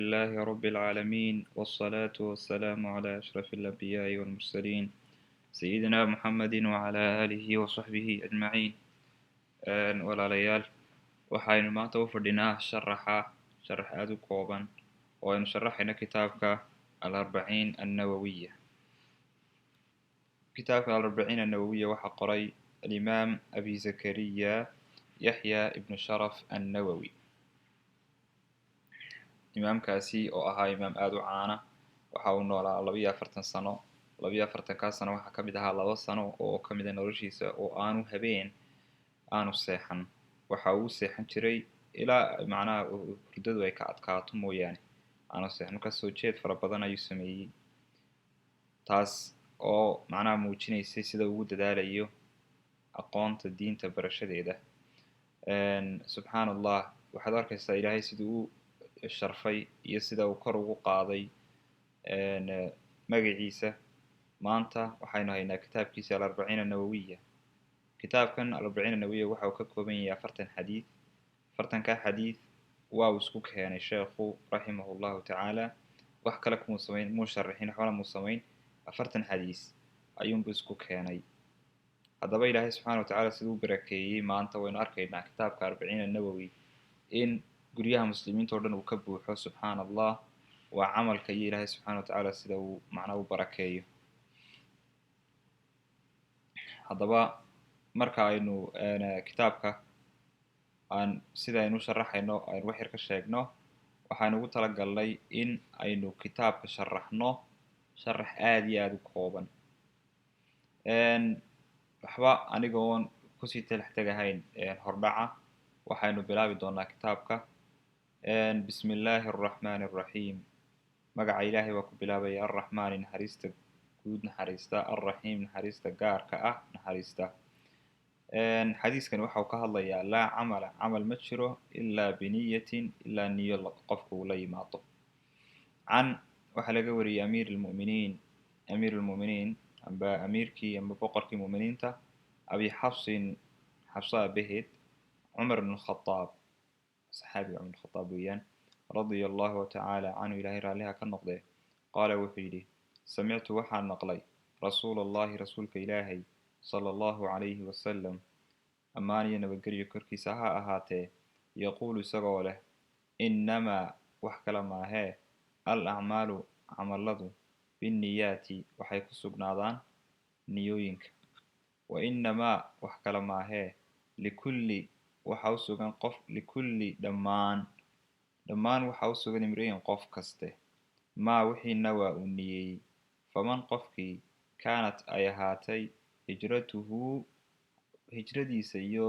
لله رب العالمين، والصلاة والسلام على أشرف الأنبياء والمرسلين، سيدنا محمد وعلى آله وصحبه أجمعين. Walaalayaal, waxaynu maanta u fadhinaa sharaxa, sharax aada u kooban oo aynu sharaxayno kitaabka Alarbaciin Annawawiya. Kitaabka Alarbaciin Annawawiya waxaa qoray Alimaam Abi Zakariya Yaxya Ibnu Sharaf Annawowi. Imaamkaasi oo ahaa imaam aada u caana, waxa uu noolaa 42 sano. 42-kaa sano waxaa kamid ahaa 2 sano oo kamid a noloshiisa oo aanu habeen aanu seexan. Waxa uu seexan jiray ilaa macnaha hurdadu ay ka adkaato mooyaane, aanu seexan. Kasoo jeed fara badan ayuu sameeyey, taas oo macnaha muujinaysay sida ugu dadaalayo aqoonta diinta barashadeeda. Subxaan Allah, waxaad arkaysaa Ilaahay siduu u sharfay iyo sida uu kor ugu qaaday magaciisa. Maanta waxaynu haynaa kitaabkiisa Alarbaciin Annawawiya. Kitaabkan Alarbaciin Annawawiya waxa uu ka kooban yahay 40 xadiid. 40-kaa xadiid waa uu isku keenay sheekhu, raximah llahu tacaala. Wax kale kumuu samayn, muu sharaxin, waxbana muu samayn, 40 xadiis ayuunbu isku keenay. Haddaba Ilaahay subxana wa tacala siduu u barakeeyey maanta waynu arkaynaa kitaabka Arbaciin Annawowi in guryaha muslimiinta o dhan uu ka buuxo. Subxaana Allah, waa camalka iyo Ilaahay subxana wa tacaala sida uu macnaa u barakeeyo. Haddaba marka aynu kitaabka aan sida aynu u sharaxayno aynu wax yar ka sheegno, waxaynu ugu talagalnay in aynu kitaabka sharaxno sharax aada iyo aada u kooban, waxba anigoon kusii talax tegahayn hordhaca. Waxaynu bilaabi doonaa kitaabka. Bismi illaahi araxmaani araxiim. Magaca Ilaahay baa ku bilaabaya, Arraxmaani, naxariista guud naxariista, Alraxiim, naxariista gaarka ah naxariista. Xadiiskani waxa uu ka hadlayaa: laa camala, camal ma jiro, ilaa biniyatin, ilaa niyo qofka uu la yimaado. Can, waxaa laga wariyey amiir lmuminiin, amiir lmuminiin amba amiirkii amba boqorkii muminiinta, Abi Xafsin, Xafso aabaheed, Cumar ibn Khadaab, saxaabiga Cumar Khadaab weeyaan, radia Allahu tacaala canhu, Ilahay raalliha ka noqdee. Qaala, wuxuu yidhi: samictu, waxaan maqlay, rasuula Allahi, rasuulka Ilaahay, sala Allahu calayhi wasalam, ammaan iyo nabadgelyo korkiisa ha ahaatee, yaquulu, isagoo leh: innamaa, wax kale maahee, al acmaalu, camaladu, binniyaati, waxay ku sugnaadaan niyooyinka, wa innamaa, wax kale maahee, likulli, waxa u sugan qof, likulli, dhammaan, dhammaan waxa u sugan, imri'in, qof kaste, maa, wixii, nawaa, uu niyeeyey. Faman, qofkii, kaanat, ay ahaatay, hijratuhu, hijradiisa iyo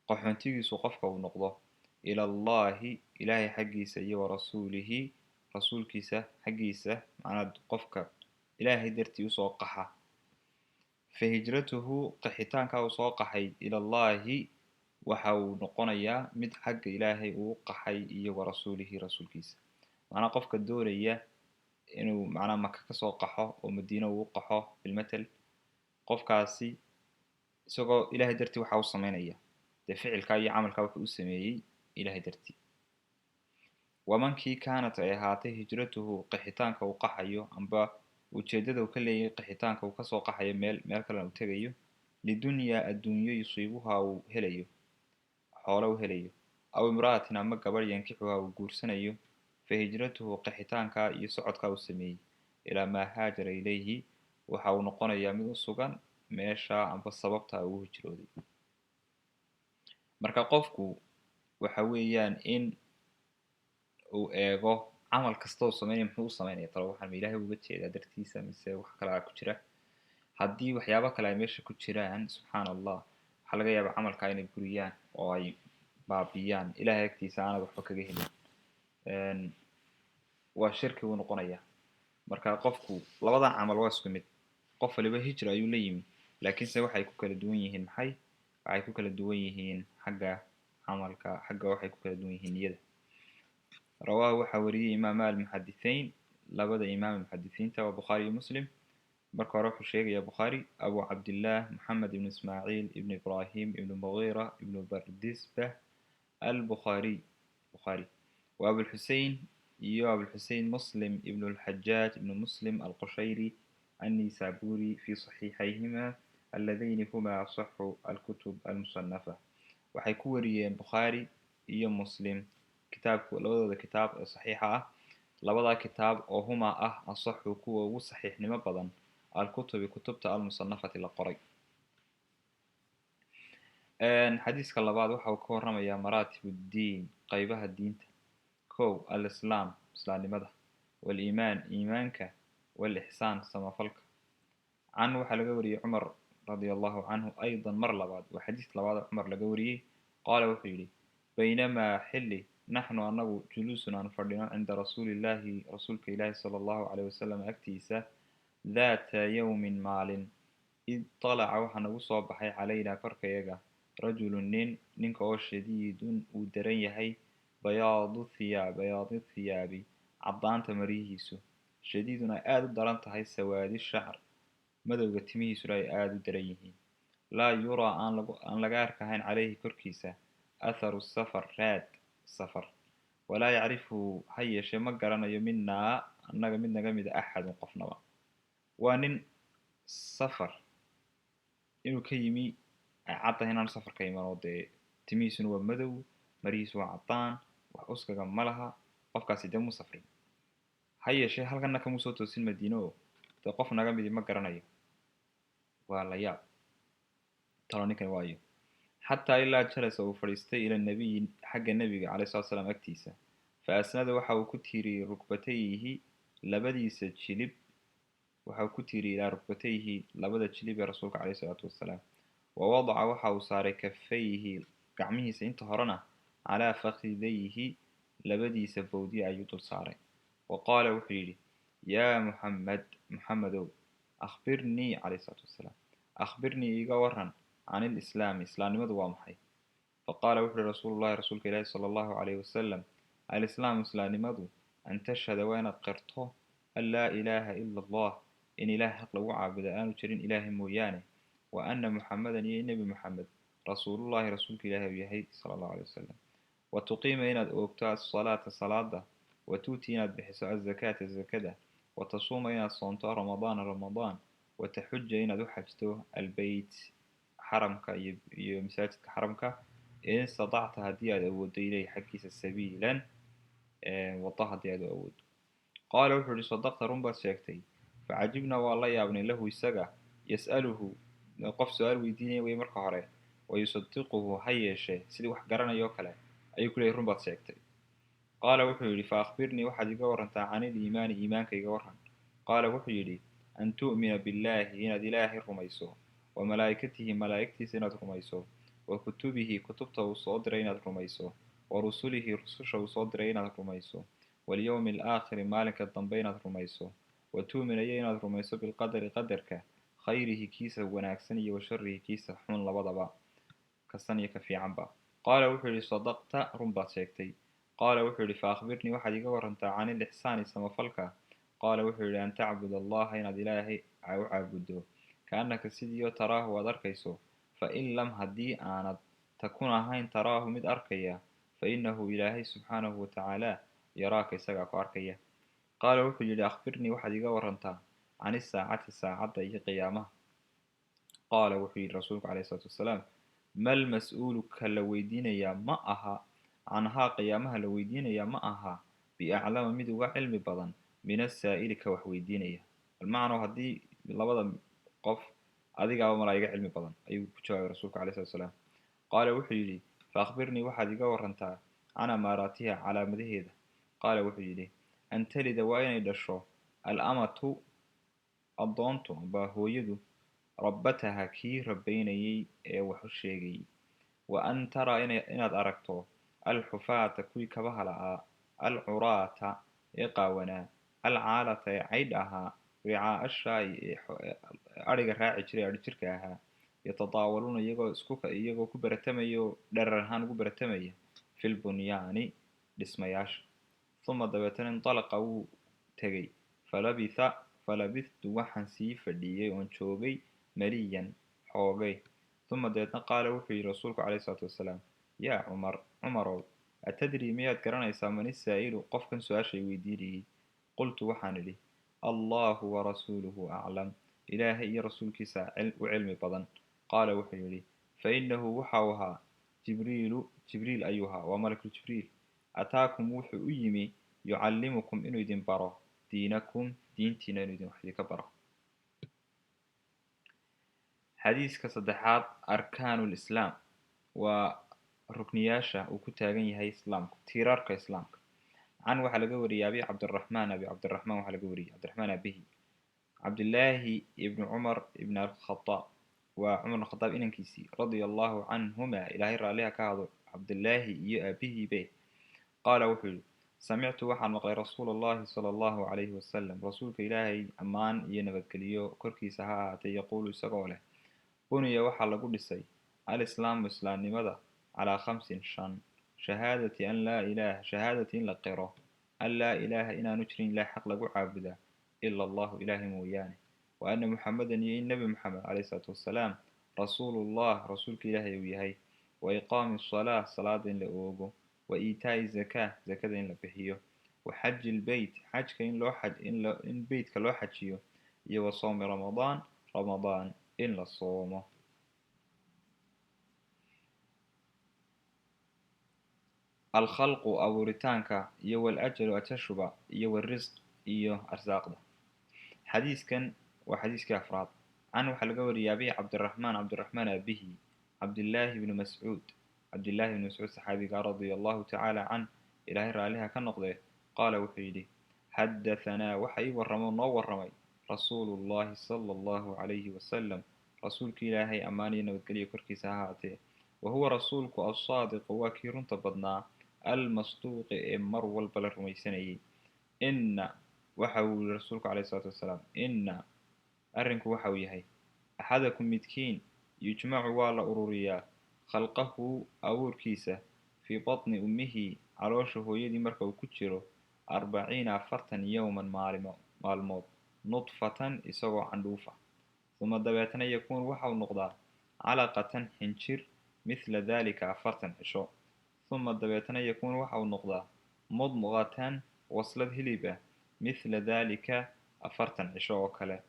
qaxoontigiisu qofka uu noqdo, ila Allahi, Ilaahay xaggiisa, iyo warasuulihi, rasuulkiisa xaggiisa, macnaa qofka Ilaahay dartii usoo qaxa, fa hijratuhu, qaxitaanka uu soo qaxay, ila Allahi, waxa uu noqonayaa mid xagga Ilaahay uu qaxay iyo warasuulihi, rasuulkiisa. Macnaa qofka doonaya inuu macnaa Maka kasoo qaxo oo Madiina uu qaxo bilmatel, qofkaasi isagoo Ilahay dartii waxa u sameynaya, dee ficilkaa iyo camalkaa wuxuu u sameeyey Ilahay dartii. Wamankii kaanat, ay ahaatay, hijratuhu, qaxitaanka uu qaxayo amba ujeedada uu ka leeyahay qaxitaanka uu kasoo qaxayo meel, meel kalena uu tegayo, lidunyaa, adduunyo, yusiibuhaa, uu helayo, xoolo u helayo, aw imra'atin, ama gabadh, yankixuhaa, uu guursanayo, fa hijratuhu, qaxitaankaa iyo socodkaa uu sameeyey, ilaa maa haajara ilayhi, waxa uu noqonayaa mid u sugan meesha amba sababta uu hijrooday. Marka qofku waxa weeyaan in uu eego camal kasta uu sameynaya, muxuu u sameynaya talo? Waxaan ma Ilahay uga jeedaa dartiisa mise wax kalaa ku jira? Haddii waxyaabo kale ay meesha ku jiraan, subxaana Allah, waxaa laga yaabaa camalkaa inay buriyaan oo ay baabiyaan, Ilahay agtiisa aanad waxba kaga helin, waa shirki buu noqonayaa. Marka qofku labadan camal waa isku mid, qof waliba hijra ayuu la yimi, laakiinse waxay ku kala duwan yihiin maxay? Waxay ku kala duwan yihiin xagga camalka, xagga waxay ku kala duwan yihiin niyada. Rawaahu, waxaa wariyey, imaama almuxadithain, labada imaam muxadisiinta, waa Bukhaari iyo Muslim. Marka hore wuxuu sheegaya Bukhaari: Abu Cabdillah Moxamed ibn Ismaaciil ibn Ibrahim ibn Mughira ibn Bardisbah Albukhaariy, Bukhaari. Wa Abulxusein iyo Abulxusein Muslim ibn Lxajaaj ibn Muslim Alqushayri Annisaburi fi saxiixayhima alladayni huma asaxu alkutub almusanafa. Waxay ku wariyeen Bukhaari iyo Muslim kitaabku, labadooda kitaab ee saxiixa ah, labadaa kitaab oo huma ah asaxu, kuwa ugu saxiixnimo badan, alkutubi, kutubta, almusanafati, la qoray. Xadiiska labaad waxa uu ka warramayaa maraatib uddiin, qaybaha diinta. Kow, alislaam, islaamnimada, waliimaan, iimaanka, walixsaan, samafalka. Can waxaa laga wariyey Cumar radia Allahu canhu aydan, mar labaad waa xadiis labaad oo Cumar laga wariyey. Qaala wuxuu yidhi: baynamaa xilli naxnu anagu juluusun aan fadhino cinda rasuulillaahi, rasuulka Ilaahi, sala Allahu caleyh wasalam agtiisa, daata yowmin, maalin, id talaca waxaa nagu soo baxay, calaynaa, korkayaga, rajulun nin, ninka oo shadiidun uu daran yahay, bayaadu thiyaab, bayaadi thiyaabi, caddaanta maryihiisu, shadiidun ay aada u daran tahay, sawaadi shacr, madowga timihiisuna ay aada u daran yihiin, laa yuraa aan lagu aan laga arkahayn, caleyhi korkiisa, atharu safar, raad safar, walaa yacrifu, ha yeeshee ma garanayo, minaa, annaga mid naga mida, axadun, qofnaba. Waa nin safar inuu ka yimi ay caddahay inaan safar ka iman, oo dee timihiisuna waa madow, marihiisu waa caddaan, wax uskaga ma laha. Qofkaasi dee mu safrin, ha yeeshee halkana kamuu soo toosin Madiine, oo dee qof naga midi ma garanayo. Waa la yaab talo ninkan waayo. Xataa ilaa jalasa uu fadhiistay, ila nabiyi, xagga nebiga caleyh salatu salaam agtiisa, fa asnada waxa uu ku tiiriyey, rukbatayhi, labadiisa jilib waxa uu ku tiiriyey, ilaa rukbatayhi, labada jilib ee rasuulka caleyh isalaatu wasalaam, wa wadaca waxa uu saaray, kafayhi, gacmihiisa inta horena, calaa fakidayhi, labadiisa bowdye ayuu dul saaray. Wa qaala wuxuu yidhi: yaa Muxamed, Muxamedow, akhbirnii, caleyh isalaatu wasalaam, akhbirnii, iiga waran, can ilislaami, islaamnimadu waa maxay? Faqaala wuxu uhi rasuulu llahi, rasuulka ilaahi, sala Allahu calayhi wasalam: alislaamu, islaamnimadu, an tashhada, waa inaad qirto, an laa ilaaha ila Allah, in ilaah xaq lagu caabudo aanu jirin Ilaahay mooyaane, wa ana Muxamedan, iyo in Nebi Muxamed, rasuulullahi, rasuulka Ilaahi uu yahay, sala Allahu alay wasalam, wa tuqiima, inaad oogto, asalaata, salaada, wa tuuti, inaad bixiso, azakaata, zakada, wa tasuuma, inaad soonto, ramadaana, Ramadaan, wa taxuja, inaad u xajto, albeyt, xaramka iyo masaajidka xaramka, in istatacta, haddii aad awooddo, ileyhi, xaggiisa, sabiilan, wado haddii aad u awooddo. Qaala wuxuu yihi: sadaqta, run baad sheegtay. Facajibna, waa la yaabnay, lahu, isaga, yas'aluhu, qof su-aal weydiinaya wey marka hore, wayusadiquhu, ha yeeshee sidii wax garanayoo kale ayuu ku leeyay: run baad sheegtay. Qaala wuxuu yidhi: fa akhbirnii, waxaad iga warantaa, can iliimaani, iimaanka iga waran. Qaala wuxuu yidhi: an tu'mina billaahi, inaad Ilaahay rumayso, wa malaa'ikatihi, malaa'igtiisa inaad rumayso, wa kutubihi, kutubta uu soo diray inaad rumayso, wa rusulihi, rususha uu soo diray inaad rumayso, walyowmi alaakhiri, maalinka dambe inaad rumayso, wa tu'mina, iyo inaad rumayso, bilqadari, qadarka, khayrihi, kiisa wanaagsan, iyo wa sharihi, kiisa xun, labadaba, kasan iyo ka fiicanba. Qaala wuxuu yidhi: sadaqta, run baad sheegtay. Qaala wuxuu yidhi: fa akhbirnii, waxaad iga warantaa, can ilixsaani, samafalka. Qaala wuxuu yidhi: an tacbud Allaha, inaad Ilaahay u caabuddo, kaannaka, sidiioo, taraahu, aad arkayso, fa in lam, haddii aanad, takun ahayn, taraahu, mid arkaya, fa innahu, Ilaahay, subxaanahu watacaala, yaraaka, isagaa ku arkaya. Qaala wuxuu yidhi: akhbirnii, waxaad iga warantaa, can isaacati, saacadda iyo qiyaamaha. Qaala wuxuu yidhi rasuulku caleyhi isalaatu wasalaam: mal mas-uulu, ka la weydiinayaa ma aha, canhaa, qiyaamaha la weydiinayaa ma aha, biaclama, mid uga cilmi badan, min asaa'ili, ka wax weydiinaya. Almacnaa, haddii labada qof adigaaba malaa iga cilmi badan, ayuu ku jawaabay rasuulku caleyhi salatu wasalaam. Qaala wuxuu yidhi: fa akhbirnii, waxaad iga warantaa, can amaaraatiha, calaamadaheeda. Qaala wuxuu yidhi: an talida, waa inay dhasho, al-amatu, addoontu amba hooyadu, rabbataha, kii rabaynayay ee wax u sheegayay, wa an taraa, inaad aragto, alxufaata, kuwii kabaha la'aa, alcuraata, ee qaawanaa, alcaalata, ee caydh ahaa, ricaa ashaa'i, ee adhiga raaci jiray, adhi jirka ahaa, yatataawaluuna, iyagoo isku iyagoo ku baratamaya oo dherer ahaan ugu baratamaya, fi lbunyaani, dhismayaasha. Uma dabeetana intalaqa, wuu tegay, falabitha, falabithtu, waxaan sii fadhiyey oon joogay, maliyan, xoogay. Uma dabeetna qaala wuxuu yidhi rasuulku caleyhi isalaatu wasalaam: yaa Cumar, Cumarow, Atadri, miyaad garanaysaa, man isaa'ilu, qofkan su-aashay weydiinayay? Qultu, waxaan idhi: Allahu warasuuluhu aclam, Ilaahay iyo rasuulkiisa u cilmi badan. Qaala, wuxuu yidhi: fainahu, waxau ahaa Jibriilu, Jibriil ayuu ahaa, waa malakul Jibriil. Ataakum, wuxuu u yimi, yucallimukum, inuu idin baro, diinakum, diintiina inuu idin wax idinka baro. Xadiiska saddexaad, arkaanu lislaam, waa rukniyaasha uu ku taagan yahay Islaamku, tiirarka Islaamka. Can, waxaa laga wariyay, Abi Cabdiraxmaan, Abi Cabdiraxmaan waxaa laga wariyay, Cabdiraxmaan abihi, Cabdillaahi ibni Cumar ibn Alkhadaab, waa Cumar ibn Khadaab inankiisii, radia Allahu canhuma, Ilaahay raalliha ka hado Cabdillaahi iyo aabihiibe. Qaala, wuxuu yihi: samictu, waxaan maqlay, rasuula Allahi sala Allahu calayhi wasalam, rasuulka Ilaahay ammaan iyo nabadgeliyo korkiisa ha ahaatay, yaquulu, isagoo leh: buniya, waxaa lagu dhisay, alislaamu, islaamnimada, calaa khamsin, shan: shahaadati an laa ilaaha, shahaadati, in la qiro, an laa ilaaha, inaanu jirin ilaah xaq lagu caabudaa, ila Allahu, Ilaahay mooyaane, wa ana Muxamedan, iyo in Nebi Moxamed calayhi isalaatu wassalaam, rasuulullah, rasuulka Ilaahay uu yahay, wa iqaami asalaa, salaada in la oogo, wa iitaa'i zakaa, zakada in la bixiyo, wa xaji lbeyt, xajka in loo xaj in beytka loo xajiyo, iyo wa soomi Ramadaan, Ramadaan in la soomo. Alkhalqu, abuuritaanka, iyo walajalu, ajashuba, iyo warisq, iyo arsaaqda. Xadiiskan waa xadiiskii afraad. Can, waxaa laga wariyay, abi Cabdiraxmaan, Cabdiraxmaan aabihi, Cabdillaahi bni Mascuud, Cabdillahi bni Mascuud saxaabiga, radia Allahu tacaala can, Ilaahay raalliha ka noqdee. Qaala, wuxuu yidhi: xaddathanaa, waxa ii warramo, noo warramay, rasuulu llahi sala Allahu calayhi wasalam, rasuulka Ilaahay ammaan iyo nabadgelyo korkiisa ha ahaatee. Wa huwa, rasuulku, alsaadiqu, waa kii runta badnaa, almasduuqi, ee mar walba la rumaysanayay. Inna, waxa uu yihi rasuulku calayhi isalaatu wasalaam, inna, arrinku waxa uu yahay, axadakum, midkiin, yujmacu, waa la ururiyaa, khalqahu, abuurkiisa, fii batni ummihi, caloosha hooyadii marka uu ku jiro, 40, 40, yowman, maalimo, maalmood, nudfatan, isagoo candhuufa. Uma, dabeetna, yakuunu, waxa uu noqdaa, calaqatan, xinjir, mithla dalika, 40 cisho. Uma, dabeetna, yakuunu, waxa uu noqdaa, mudqatan, waslad hilib ah, mithla dalika, 40 cisho oo kale.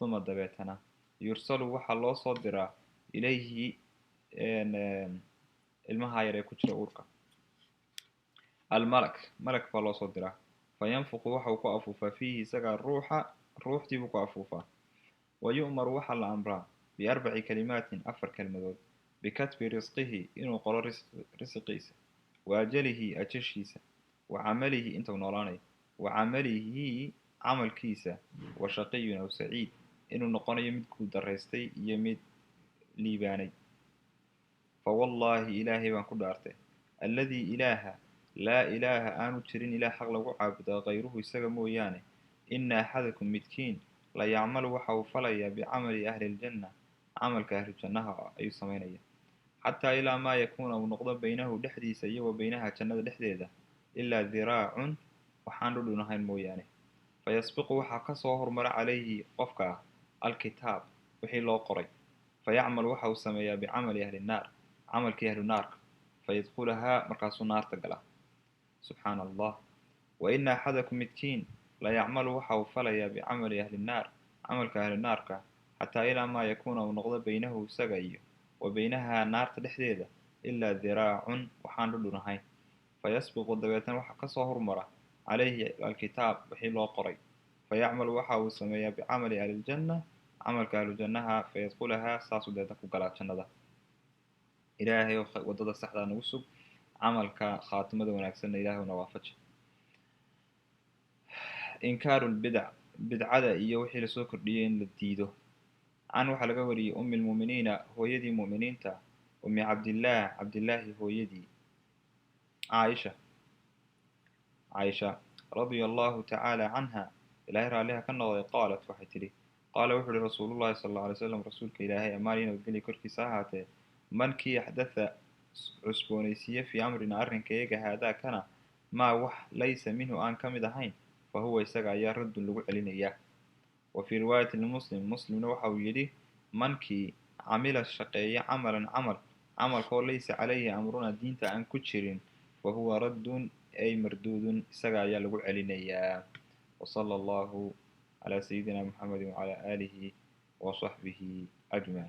Uma, dabeetana, yursalu, waxaa loo soo diraa, ilayhi, ilmaha yar ee ku jira uurka, almalak, malak baa loo soo diraa. Fa yanfuqu, waxa uu ku afuufaa, fiihi, isagaa, ruuxa, ruuxdii buu ku afuufaa. Wa yu'maru, waxaa la amraa, biarbaci kalimaatin, afar kelmadood: bikatbi risqihi, inuu qoro risqiisa, wa ajalihi, ajashiisa, wa camalihi, intuu noolaanayo, wa camalihi, camalkiisa, wa shaqiyun aw saciid, inuu noqonayo mid guul daraystay iyo mid liibaanay. Fa wallaahi, Ilaahay baan ku dhaartay, alladii, Ilaaha, laa ilaaha, aanu jirin ilaah xaq lagu caabudaa, kayruhu, isaga mooyaane, ina axadakum, midkiin, la yacmalu, waxa uu falayaa, bicamali ahli ljanna, camalka ahlu jannaha ayuu samaynaya, xataa ilaa maa yakuuna, uu noqdo, baynahu, dhexdiisa, iyo wa baynaha, jannada dhexdeeda, ilaa diraacun, waxaan dhudhun ahayn mooyaane. Fayasbiqu, waxaa kasoo hormara, calayhi, qofka ah, alkitaab, wixii loo qoray. Fayacmal, waxa uu sameeyaa, bicamali ahli nnaar, camalkii ahlu naarka, fayadkhulahaa, markaasuu naarta galaa. Subxaana Allah. Wa ina axadakum, midkiin, la yacmalu, waxa uu falayaa, bicamali ahli nnaar, camalka ahlu naarka, xataa ilaa maa yakuuna, uu noqdo, baynahu, isaga, iyo wa baynahaa, naarta dhexdeeda, ilaa diraacun, waxaan dhudhun ahayn. Fayasbiqu, dabeetna waxaa kasoo hormara, calayhi alkitaab, wixii loo qoray. Fayacmalu, waxa uu sameeyaa, bicamali ahliljanna, camalka ahlujannaha, fayadkhulahaa, saasuu dabeetna ku galaa jannada. Ilaahay oo waddada saxdaa nagu sug, camalka khaatimada wanaagsanna Ilahay na waafaji. Inkaaru lbidac, bidcada iyo wixii lasoo kordhiyey in la diido. Can, waxaa laga wariyey, ummi lmu'miniina, hooyadii mu'miniinta, Ummi Cabdillaah, Cabdillaahi hooyadii, Caaisha, Caaisha, radia Allahu tacaala canha, Ilahay raalliha ka noqday, qaalat, waxay tidhi: qaala, wuxu uhi rasuulullahi sala alla alay slam, rasuulka Ilaahay ammaan iyo nabadgelya korkiisa ha ahaatee: mankii, axdatha, cusboonaysiiye, fii amrina, arrinkayaga, haadaa, kana, maa, wax, laysa minhu, aan ka mid ahayn, fa huwa, isaga ayaa, raddun, lagu celinayaa. Wa fii riwaayati limuslim, Muslimna waxa uu yidhi: mankii, camila, shaqeeya, camalan, camal, camalkoo, laysa calayhi amruna, diinta aan ku jirin, Fa huwa raddun ay marduudun, isaga ayaa lagu celinayaa. Wasala allahu calaa sayidina Muxamedi wacalaa aalihi wa saxbihi ajmaciin.